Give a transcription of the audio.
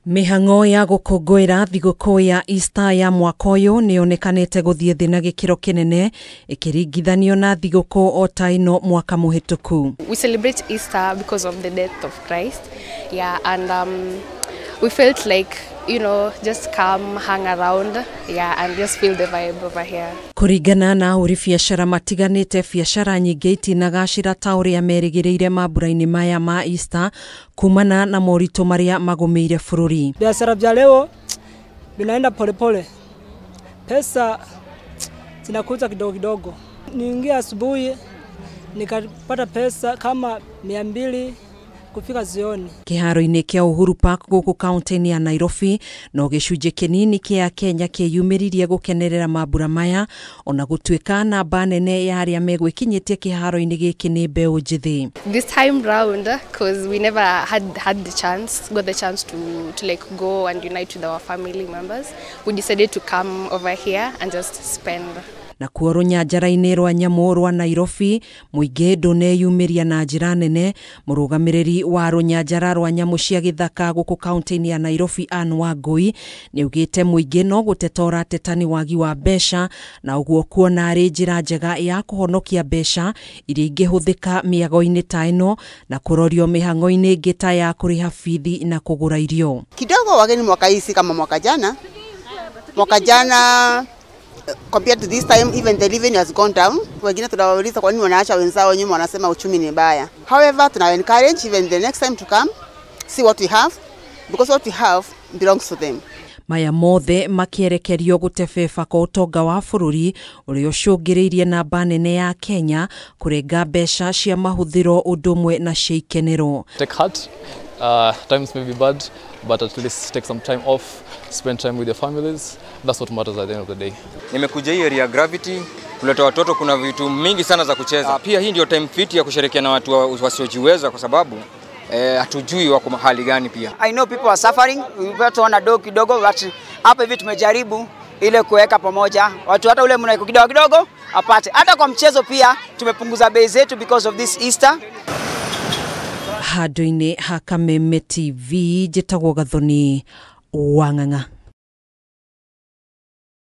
Mĩhang'o ya gũkũngũĩra thigũkũ ya Easter ya mwaka ũyũ nĩyonekanĩte gũthiĩ thĩ na gĩkĩro kĩnene ĩkĩringithanio na thigũkũ o ta ĩno mwaka mũhĩtũku. We celebrate Easter because of the death of Christ. Yeah, and we felt like, just come, hang around, yeah, and just feel the vibe over here. Kũringana na ahũri biacara matiganĩte, biacara nyingĩ itinagacĩra ta ũrĩa merĩgĩrĩire mambura-inĩ maya ma Easter kumana na moritũ marĩa magũmĩire bũrũri. Biashara vya leo vinaenda polepole, pesa zinakuja kidogo kidogo. Niingia asubuhi nikapata pesa kama 200 kufika zioni. Kĩharo-inĩ kĩa Uhuru Park gũkũ kaunti-inĩ ya Nairobi no gĩcunjĩ kĩnini kĩa Kenya kĩyumĩririe gũkenerera mambura maya, ona gũtuĩka namba nene ya arĩa megwĩkinyĩtie kĩharo-inĩ gĩkĩ nĩ mbeũ njĩthĩ. This time round, because we never had the chance, got the chance to like go and unite with our family members, we decided to come over here and just spend. Na kuo rũnyanjara-inĩ rwa nyamũ rwa Nairobi mũingĩ ndũneyumĩria na njĩra nene. Mũrũgamĩrĩri wa rũnyanjara rwa nyamũ cia gĩthaka gũkũ kaunti-inĩ ya Nairobi Anne Wangui nĩaugĩte mũingĩ no gũteta ũrateta nĩ wagi wa mbeca, na ũguo kuona arĩ njĩra njega ya kũhonokia mbeca iria ingĩhũthĩka mĩago-inĩ ta ĩno na kũrorio mĩhang'o-inĩ ĩngĩ ta ya kũrĩha bithi na kũgũra irio. Kidogo wageni mwaka hii si kama mwaka jana. Mwaka jana compared to this time, even the revenue has gone down. Wengine tunawauliza kwa nini wanaacha wenzao nyuma, wanasema uchumi ni mbaya. However, tuna encourage even the next time to come, see what we have, because what we have belongs to them. Maya mothe makĩerekerio gũtebeba kwa ũtonga wa bũrũri ũrĩa ũcũngĩrĩirie namba nene ya Kenya kũrenga mbeca cia mahũthĩro ũndũ ũmwe na cia ikenero. Take heart. Times may be bad, but at least take some time off, spend time with your families. That's what matters at the end of the day. Nimekuja hii area Gravity kuleta watoto, kuna vitu mingi sana za kucheza. Pia hii ndio time fit ya kusherehekea na watu wasiojiweza kwa sababu hatujui wako hali gani pia. I know people are suffering, watu wana dogo kidogo, but hapa hivi tumejaribu ile kuweka pamoja watu, hata ule mnaiko kidogo kidogo apate. Hata kwa mchezo pia tumepunguza bei zetu because of this Easter. Handũ-inĩ ha Kameme TV njĩtagwo Gathoni Wang'ang'a.